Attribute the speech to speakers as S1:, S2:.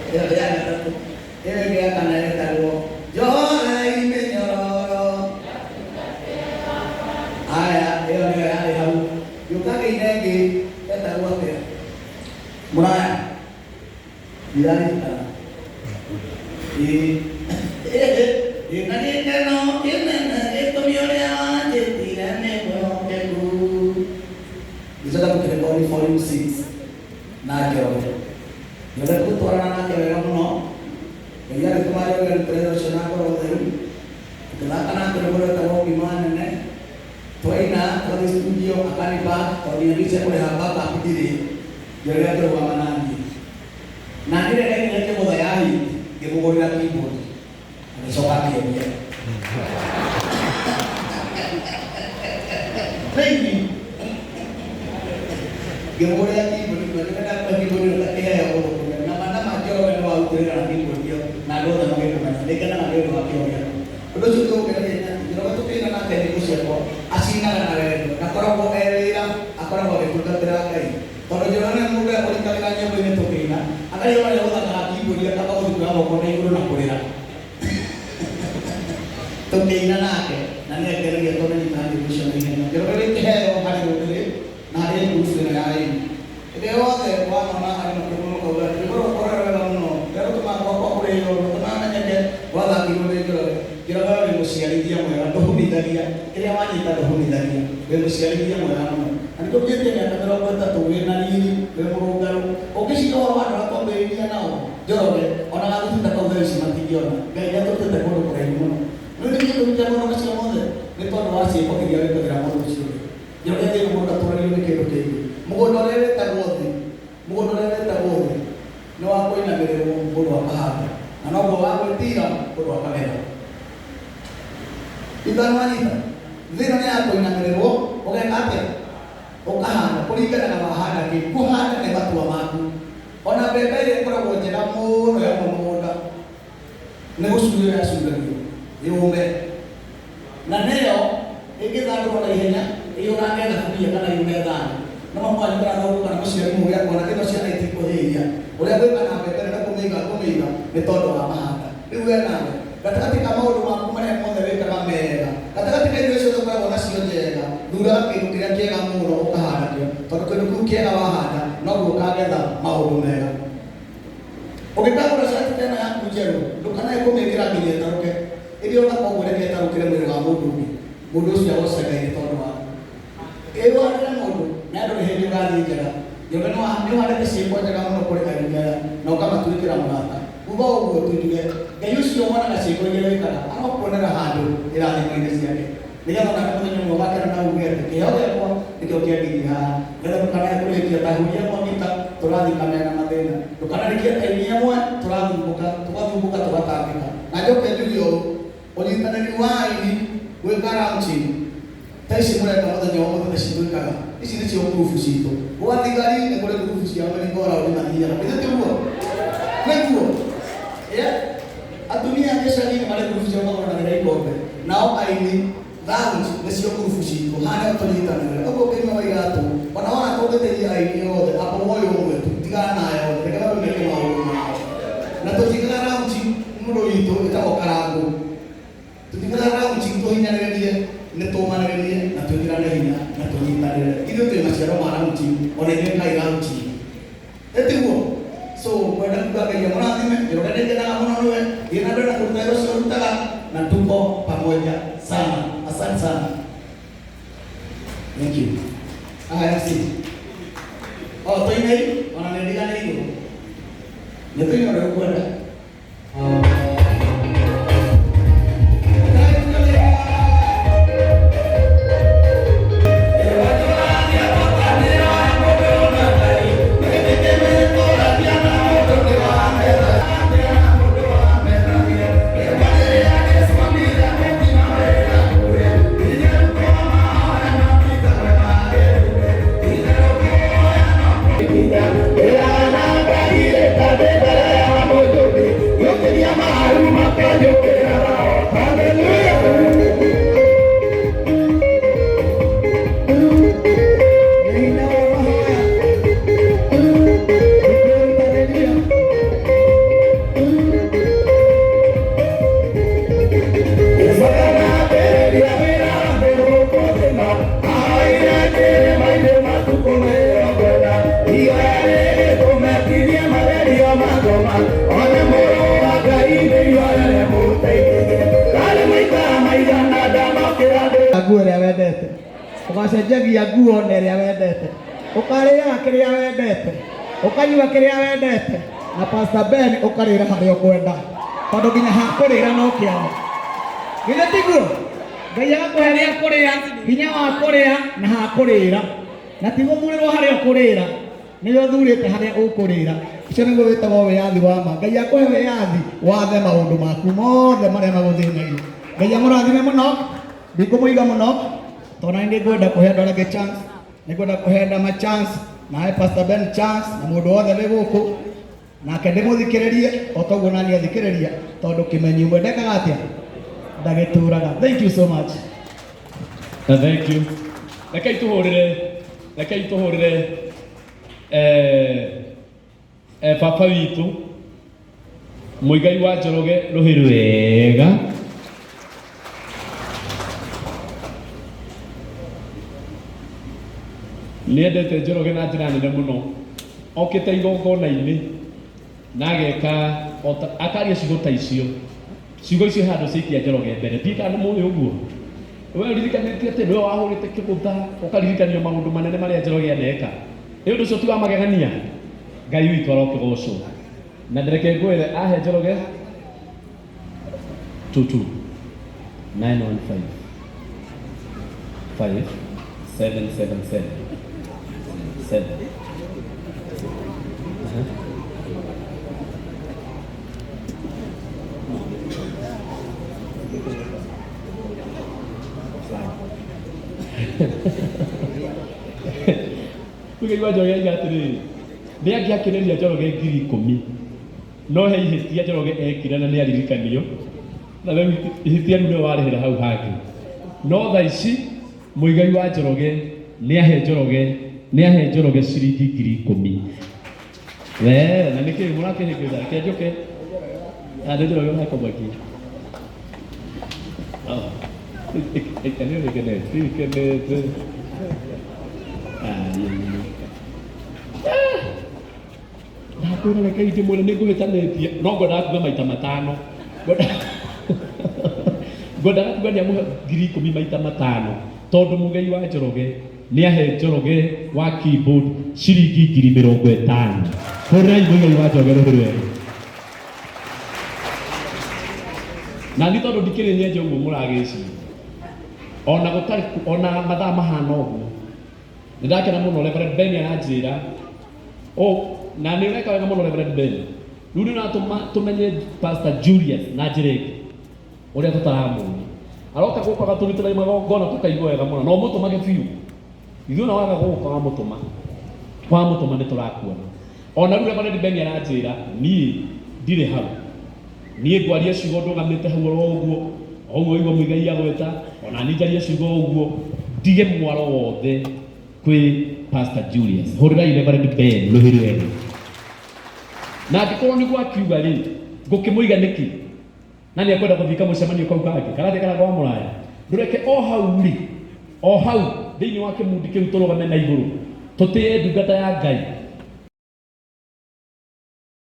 S1: Ĩyo ya gatatũ. Ĩyo ĩngĩ ya kana ĩtagwo Njohorei mĩnyororo. Aya, ĩyo nĩyo yarĩ hau. Gĩũka ngĩina ĩngĩ ĩtagwo atĩa? Mũraya. Ndiraririkana. Ĩĩ. Ndĩna gĩkeno kĩnene gĩtũmi ũrĩa wanjĩtire nĩ mwĩhokeku. Ngĩcoka tũkĩrekodi volume 6 na Njoroge. Njoroge tũgĩtwarana nake wega mũno. Ngai agĩtũma Njoroge arute wĩra ũcio na ngoro theru. Tũkĩthaka nake rwĩmbo rwetagwo Ngima Nene. Twaina twathiĩ studio akaniba tondũ nginya mbia cia kũrĩha backup ndirĩ. Njoroge akĩrũgama na niĩ. Na niĩ rĩrĩa ndainire kĩgũtha ya hit ngĩmũgũrĩra keyboard. Agĩcoka akĩendia. Thank you. Ngĩmũgũrĩra keyboard na ngĩenda ndakũhe keyboard ĩno ta kĩheo ũthũkũme. Na ma na ma Njoroge nĩ warutire wĩra na keyboard ĩyo na andũ othe magĩkũmenya. Nĩ ngenaga nĩ ũndũ wa kĩo gĩaku. Ũndũ ũcio ũngĩ ũngenagia nĩ atĩ Njoroge tũkĩina nake nyĩmbo ciakwa acinaga na wendo na akoragwo e wĩra akoragwo agĩtungatĩra Ngai. Tondũ Njoroge nĩwe mũndũ ũrĩa ũrikagĩra nyĩmbo-inĩ tũkĩina akarigwo ũrĩa ũthakaga keyboard akamba gũthiĩ kuoya moko na igũrũ na kũrĩra. Tũkĩina nake na nĩ angenagia tondũ nĩ anyitaga nyĩmbo icio na ihenya. Njoroge wĩ kĩheo harĩ rũrĩrĩ na harĩ ngurubu ĩno ya aini. Hĩndĩ yothe wanona andũ makĩrũgama ũkauga atĩ rwĩmbo rwakwa rwarĩ rwega mũno, rũrĩa rũtũmaga gwakwa kũrĩo, rũtũmaga menyeke, rwathakirwo nĩ Njoroge. Njoroge we wĩ mũciarithia mwega, ndũhunithagia, kĩrĩa wanyita ndũhunithagia, wĩ mũciarithia mwega mũno. Na nĩkĩo ũkinyĩtie mĩaka 30 wĩna riri, wĩ mũrũngarũ. Ũngĩciria ũhoro wa andũ arĩa twambĩrĩirie nao, Njoroge, ona gathuti ta kau thaa ici matingĩona. Ngai nĩatũrutĩte kũndũ kũraihu mũno. Nĩũĩ nĩkĩ gĩtũmi kĩa maũndũ macio mothe? Nĩ tondũ wa ciĩko iria wĩkagĩra mũndũ ũcio ũngĩ. Njoroge thĩ ĩno mũndũ ndatũragio nĩ kĩndũ kĩngĩ. Mũgũnda ũrĩa wĩtagwo thĩ, mũgũnda ũrĩa wĩtagwo thĩ nĩ wa kũinamĩrĩrwo mũndũ akahanda, na noguo wa gwĩtira mũndũ akagetha. Ithano wanyita? Thĩ ĩno nĩ ya kũinamĩrĩrwo ũgeka atĩa? Ũkahanda kũringana na wahanda kĩ. Kũhanda nĩ matua maku. Ona mbembe ĩrĩa ĩkoragwo njega mũno yauma mũgũnda nĩ gũcurio yacuragio yũme. Na nĩyo ĩngĩthandũrwo na ihenya ĩiyũrange thaburia kana yume thani. No mami wanyu kana thoguo kana mũciari mũgĩ akona ĩno ciana itikũhĩhia. Ũrĩa ngwĩka na mbembe ĩno na kũmĩiga ngũmĩiga nĩ tondũ wa mahanda. Rĩu we nawe, gatagatĩ ka maũndũ maku marĩa mothe wĩkaga mega, gatagatĩ ka indo icio ciothe ũkoragwo nacio njega, thuraga kĩndũ kĩrĩa kĩega mũno ũkahanda kĩo, tondũ kĩndũ kĩu kĩega wahanda noguo ũkagetha maũndũ mega. Ũngĩkagũra cati ta ĩno yaku njerũ, ndũkanae kũmĩkĩra nginya ĩtarũke. Ĩrĩ o thaka ũguo reke ĩtarũkĩre mwĩrĩ wa mũndũ ũngĩ. Mũndũ ũcio agoce Ngai nĩ tondũ waku. Ĩ ũhandĩre mũndũ, na ndũrĩ hĩndĩ ũgathiĩ njega. Njoroge nĩ ũhandĩte ciĩko njega mũno kũrĩ aini aya, na ũkamatuĩkĩra mũrata. Uga ũguo tu njuge, Ngai ũcio wonaga ciĩko iria wĩkaga, arokuonera handũ irathimo-inĩ ciake. Nĩgetha onake mũthenya ũmwe ũgakena na uge atĩ kĩheo gĩakwa nĩkĩo kĩanginyia haha. Nĩgetha ndũkanae kũrĩkia ta ahũri amwe ngita tũrathikana na mathĩna. Ndũkanarĩkie ta aini amwe tũrathumbũka, tũgathumbũka tũgatangĩka. Na njoke njuge ũũ, ũnyitanĩri wa aini gwĩka launching ta ici mũreka mũthenya wa ũmũthĩ nĩcio twĩkaga. Ici nĩcio ngurubu citũ. Gwa thigari nĩ kũrĩ ngurubu ciao merry go round mathiaga. Githĩ tiguo? Nĩguo? Yeah. Atumia a gĩcagi nĩ marĩ ngurubu ciao magũranagĩra ikombe. Nao aini lounge nĩcio ngurubu citũ. Haha nĩho tũnyitanagĩra. Ũguo ũngĩnyua wa iratũ, ona wona tũngĩteithia aini othe, amba woe ũmwe tu, tigana na aya othe, reke mambe meke maũndũ mao. Na tũtigaga lounge mũndũ witũ ĩtagwo Karangũ. Tũtigaga lounge tũhinyanĩrĩrie, nĩ tũmanĩrĩrie na twĩkĩrane hinya na tũnyitanĩre. Ithuĩ twĩ maciaro ma lounge, ona inyuĩ ĩkai lounge. Ĩtiguo? So kwenda kuga Ngai amũrathime, Njoroge nĩ ngenaga mũno nĩwe, thiĩ na mbere na kũruta wĩra ũcio ũrutaga na tuko pamoja sana. Asante sana. Thank you. Ah, MC. Oh, tũinei, ona nĩ ndiganĩirwo. Nĩ tũine ũrĩa ũkwenda.
S2: One mũrũ wa Ngai nĩ ihoya rĩmũteithie. Karĩ maita maigana ndanokĩra ndĩ
S1: Nguo ĩrĩa wendete, ũgacenjagia nguo na ĩrĩa wendete, ũkarĩaga kĩrĩa wendete, ũkanyua kĩrĩa wendete, na Pastor Ben ũkarĩra harĩa ũkwenda, tondũ nginya ha kũrĩra no kĩama. Githĩ tiguo? Ngai agakũhe rĩa kũrĩa, hinya wa kũrĩa na ha kũrĩra, na ti gũthurĩrwo harĩa ũkũrĩra, nĩwe ũthurĩte harĩa ũkũrĩra. Ũcio nĩguo wĩtagwo wĩyathi wa ma. Ngai akũhe wĩyathi wathe maũndũ maku mothe marĩa magũthĩnagia. Ngai amũrathime mũno, ndikũmũiga mũno, tondũ nĩ ngwenda kũhe andũ arĩa angĩ chance, nĩ ngwenda kũhe Ndama chance, na he Pastor Ben chance, na mũndũ wothe wĩ gũkũ nake ndĩmũthikĩrĩrie o toguo nani athikĩrĩria, tondũ kĩmenyi ũmwe ndekaga atĩa, ndagĩturaga. Thank you so much.
S3: Na thank you. Rekei tũhũrĩre, rekei tũhũrĩre eh, baba witũ Mũigai wa Njoroge rũhĩ rwega. Nĩendete Njoroge na njĩra nene mũno. Okĩte igongona-inĩ na ageka ota akaria ciugo ta icio. Ciugo icio he handũ ciaikia Njoroge mbere. Ndiũĩ kana nĩ mũĩ ũguo. We ũririkanĩtio atĩ nĩwe wahũrĩte kĩgũtha ũkaririkanio maũndũ manene marĩa Njoroge aneka. Nĩ ũndũ ũcio ti wa magegania? Ngai witũ arokĩgocwo. Na ndereke ngwĩre ahe Njoroge 22 915 5 777 7. Mũigai wa Njoroge aiga atĩrĩrĩ, nĩ angĩakĩrĩria Njoroge 10,000, no he ihĩtia Njoroge ekire na nĩ aririkanio, na rĩu ihĩtia rĩu nĩwe warĩhĩra hau hangĩ. No thaa ici Mũigai wa Njoroge nĩ ahe Njoroge, nĩ ahe Njoroge ciringi 10,000. We, na nĩkĩ mũrakĩhĩngĩca? Reke njũke. Ah, nĩ Njoroge ũrakomagia. Oh. Nĩ ũrĩkenete, ikenete. Ndakwĩra reke ndĩmwĩre nĩ ngũhĩtanĩtie, no ngwendaga kuga maita matano. Ngwendaga kuga nĩ amũhe 10,000 maita matano, tondũ Mũgei wa Njoroge nĩ ahe Njoroge wa keyboard ciringi 50,000. Hũrĩrai Mũigai wa Njoroge rũhĩ rwega. Na niĩ tondũ ndikĩrĩ nyenje ũguo mũragĩciria, ona gũtarĩ ona mathaa mahana ũguo, nĩ ndakena mũno. Reverend Ben aranjĩra, oh, na nĩ ũreka wega mũno Reverend Ben. Rĩu nĩ ũratũma tũmenye Pastor Julius na njĩra ĩngĩ ũrĩa tũtaramũĩ. Aroka gũkũ agatũrutĩra magongona tũkaigua wega mũno, na ũmũtũmage biũ. Ithuĩ ona waga gũka wamũtũma, wamũtũma nĩ tũrakuona. Ona rĩu Reverend Ben aranjĩra niĩ ndirĩ hau, niĩ ngwaria ciugo ndũgamĩte hau oro ũguo, o ũguo waigua Mũigai agweta, ona niĩ njarie ciugo ũguo, ndige mwaro wothe kwĩ Pastor Julius. Hũrĩrai Reverend Ben rũhĩ rwega. Na angĩkorwo nĩguo akiuga rĩ, ngũkĩmũiga nĩkĩ? Na nĩ ekwenda gũthiĩ kamũcemanio kau kangĩ karathiĩ kana kwa mũraya. Ndũreke o hau rĩ, o hau thĩinĩ wa kĩmundi kĩu tũrũgame na igũrũ, tũtĩe ndungata ya Ngai.